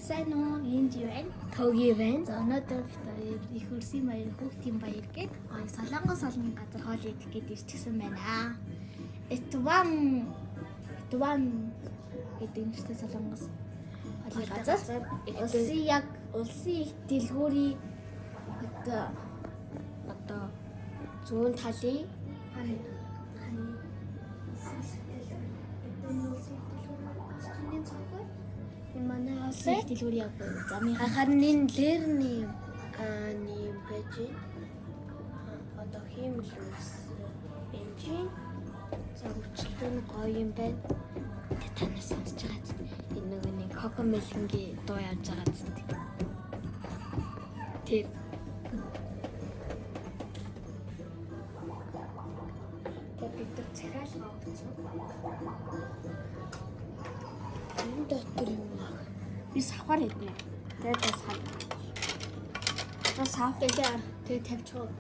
Сайн уу? Энд юу байна? Тоги байна. За, өнөөдөр бид хоёр их өрсөн баяр, хүүхдийн баяр гээд гоё Солонгос олон газар хоол идэх гээд ирчихсэн байна. Этван Этван гэдэг нэртэй Солонгос хоолны газар. Улсын яг улсын их дэлгүүрийн одоо Одоо зүүн талын ханы ханы ханы цогой энэ манай улсын их дэлгүүрийн яг замын харин энэ лерний ааны байж байна. Одоо хиймэл үс байж байна. За, хөвчлөлт нь гоё юм байна. Тэ та нар сонсож байгаа зү? Энэ нөгөө нэг Коко Мелингийн дуу явж байгаа зү? Тэр Тэгээд бид нар захиалга өгсөн. энэ дотор юм аа. Би савхаар идэнэ. Тэгээд бас хаа. Одоо сав Тэгээ тэгээ тавьчих.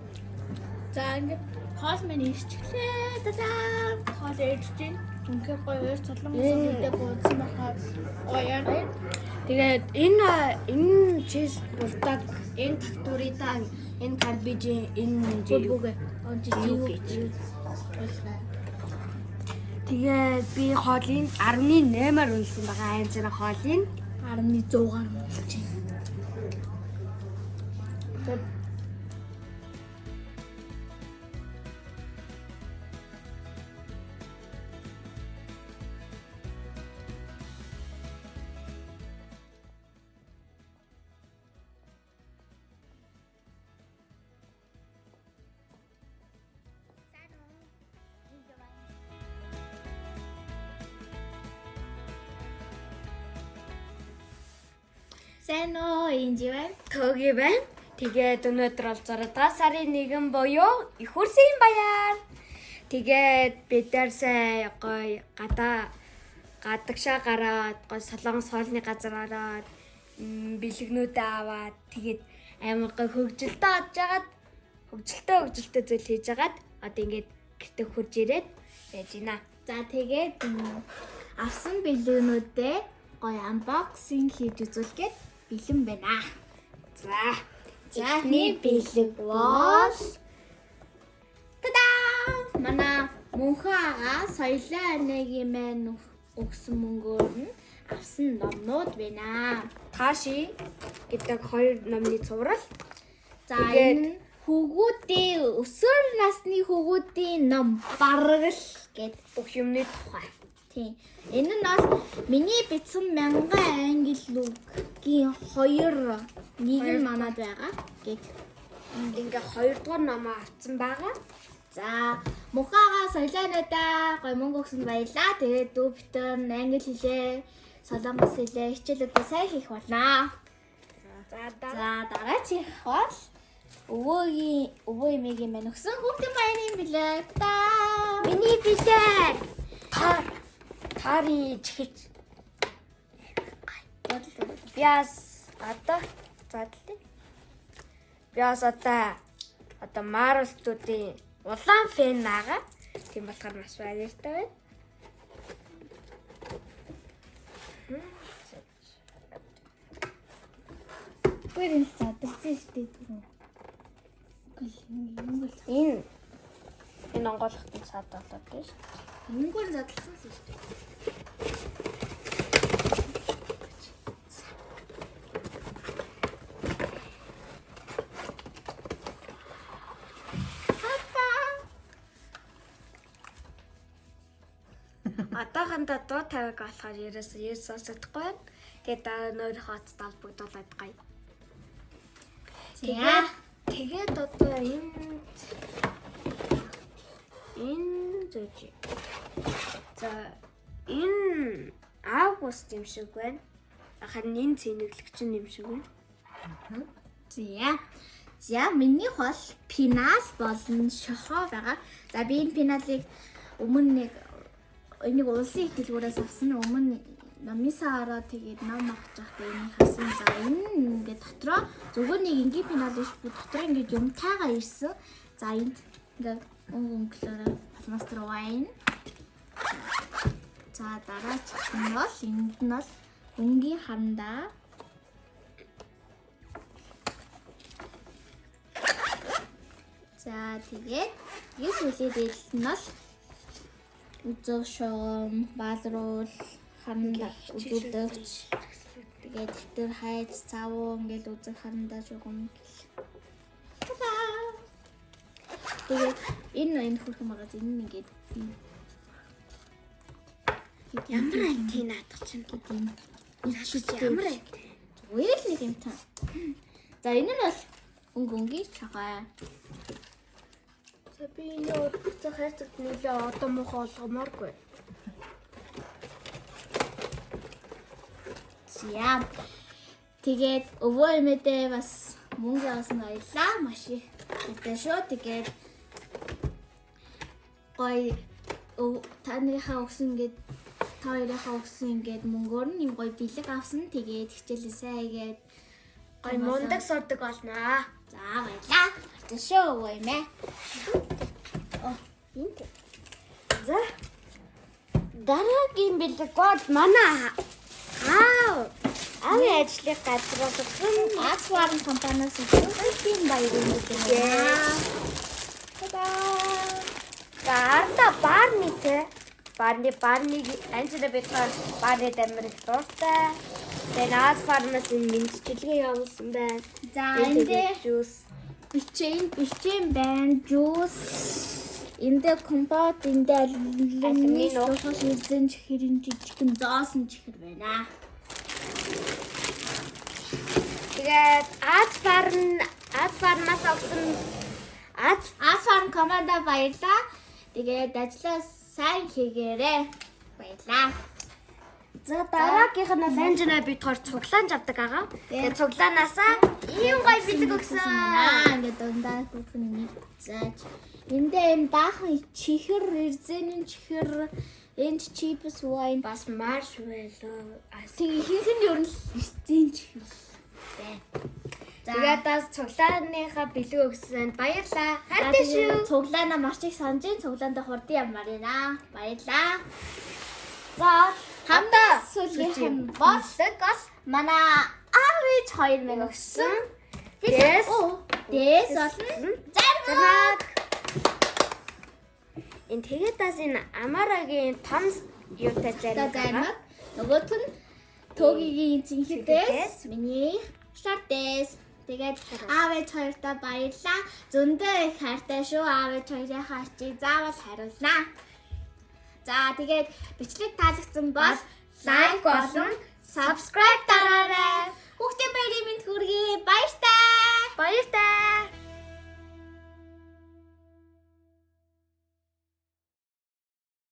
За, ингээд хоол маань ирчихлээ. Тадаа! Хоол ирж байна. Үнэхээр гоё ойр Солонгос үлдээ буудсан байхаар гоё юм. Тэгээд энэ чиз булдаг, энэ тактуридан, энэ карбижин, энэ Бүлгүүгээ. Он чи юу юу гэж. гэж. Тэгээд би хоолыг 10.8-аар үнсэн байгаа аим зэрэг хоолыг. 10.100-аар болж байна. Тэгээд Сайн уу, энэ байна. Төги байна. Тэгээд өнөөдөр бол 6 дугаар сарын 1 буюу их хөрсийн баяр. Тэгээд бид нар сая гоё гадаа гадагшаа гараад гоё Солонгос хоолны газар ороод бэлэгнүүдээ аваад, тэгээд амар гоё хөгжилтэй одж хагаад, хөгжилтэй зүйл хийж хагаад одоо ингээд гэртээ хурж ирээд байж гинэ. За, тэгээд авсан бэлгүүнүүдээ гоё unboxing хийж үзүүлгээд бэлэн байна. За. За, эхний бэлэг бол Тадаа! Манай мөнхөн агаа соёлын анегийн маань өгсөн мөнгөөр нь авсан номнууд байна. Тааши гэдэг хоёр номны цуврал. За, Тэгээд- энэ нь хүүгүүдийн, өсвөр насны хүүгүүдийн ном бараг л гэд. Бүх юмны тухай. Тийм. Энэ нь бол миний бичсэн мянган англи үгийн хоёр нэг нь манад байгаа гэд. Ингээ хоёрдугаар номоо авсан байгаа. За, мухаага соёлоонуудаа гой мөнгө өгсөнд баярлаа. Тэгээд дүү битэн англи хэлээ, солонгос хэлээ хичээлүүдээ сайн хийх болнаа. За, дараа За, дараач их бол өвөөгийн өвөө эмээгийн маань өгсөн хүүхдийн баярын бэлэг. Та. Миний бэлэг. Тар тарын чихэж биас одоо задлаа. Биас одоо Marvel Studio-ийн улаан фэн байгаа. Тийм болохоор маш баяртай байна. Үгүй энэ задлсан шүү дээ түрүү. Үгүй л юм бол Энэ онгойлоход нь сад болоод байна шүү. мөнгөөр задлсан л шүү дээ. Одоохондоо дуу тавиг болохоор ерөөсөө ер сонсогдохгүй байна. Тэгээд дараа нөр хоцтой холбогдуулаад гоё. Тэгээд Тэгээд одоо энэ зөөж. За, энэ август юм шиг байна. Харин энэ цэнэглэгч нь юм шиг байна. За. За, минийх бол пенал болон шохоо байгаа. За, би энэ пеналыг өмнө нэг энийг улсын их дэлгүүрээс авсан. Өмнө номисаа ороод тэгээд ном авч байхдаа энийг харсан. За, энэ нь ингээд дотроо зөвхөн нэг энгийн пенал биш, бүр дотроо ингээд юмтайгаа ирсэн. За, энд ингээд өнгө өнгөлөөрөө фломастер wine. За, дараач нь бол энд нь бол өнгийн харандаа. За тэгээд 9 сүүлийн дээлт нь бол үзв шугам, баалруул, харандаа үзүүлэгч. Тэгээд дэвтэр хайж, цавуу ингээл үзэг харандаа шугам гэл. Та-да! Тэгээд энэ хөрхөн магаз энэ нь ингээд Ямар анти наадах чинь гэдэг юм. Ямар анти? Зүгээр л нэг юм таа. За энэ нь бол өнгө өнгийн чагай. За би энэ өргөцөх хайрцагт нөлөө одоо муухай олгомооргүй. За. Тэгээд өвөө эмээдээ бас мөнгө авсан баярлаа. Маш их баяртай шүү. Тэгээд гоё та нарынхаа өгсөн ингээд та хоёрынхаа өгсөн ингээд мөнгөөр нь юм гоё бэлэг авсан. Тэгээд хичээлээ сайн хийгээд Гой мундаг сурдаг болноо. За баярлаа. Баяртай шүү өвөө эмээ. Оо, энэ. За. Дараагийн бэлэг бол манай аав. Аавын ажлын газраас өгсөн Аз фарм компаниас өгсөн тийм баярын мэдээ. Та-да! За арда барнитэй. Барни Анжела битгаар барни дамир их дуртай. Тэгээ Аз фармаас энэ мэдчилгээ явуулсан байна. За энэ дээр жуус. Бичээн байна. Жуус. Энд дээр компот, энд дээр алюминий Алюминий нугас шилзэн чихэрийн жижигхэн зоосон чихэр байна. Тэгээд Аз фарм Аз фармаас өгсөн Аз Аз фарм команда баярлаа. Тэгээд ажлаа сайн хийгээрэй. Баярлаа. За дараагийнх нь бол Анжела битгаар цуглаан авдаг байгаа. Тэгээд цуглаанаасаа ийм гоё бэлэг өгсөн. Аа ингээд дундаа хүүхэн нэг зааж. Энд дээр энэ баахан чихэр, эрзэний чихэр, энд чипс wine Бас маршмеллоу. Тэг ихэнх нь ер нь л эрзэн чихэр байна. За Тэгээд бас цуглааныхаа бэлэг өгсөн. Баярлаа. Хайртай шүү. Цуглаанаа маш их санаж байна. Цуглаандаа хурдан явмаар байна. Баярлаа. За Хамгийн сүүлийнх нь бол бэлэг бол манай аав ээж хоёр мань өгсөн. Дэс. Дэс олон зармаг. Энэ тэгээд бас энэ Амарагийн том юутай Та зарим зармаг. Нөгөөх нь Төгигийн цэнхэрдээс миний шардэс. Тэгээд аав ээж хоёртаа баярлаа. Зөндөө их хайртай шүү. Аав ээж хоёрынхаа ачийг заавал хариулнаа. За тэгээд бичлэг таалагдсан бол лайк болон subscribe дараарай. Хүүхдийн баярын мэнд хүргэе.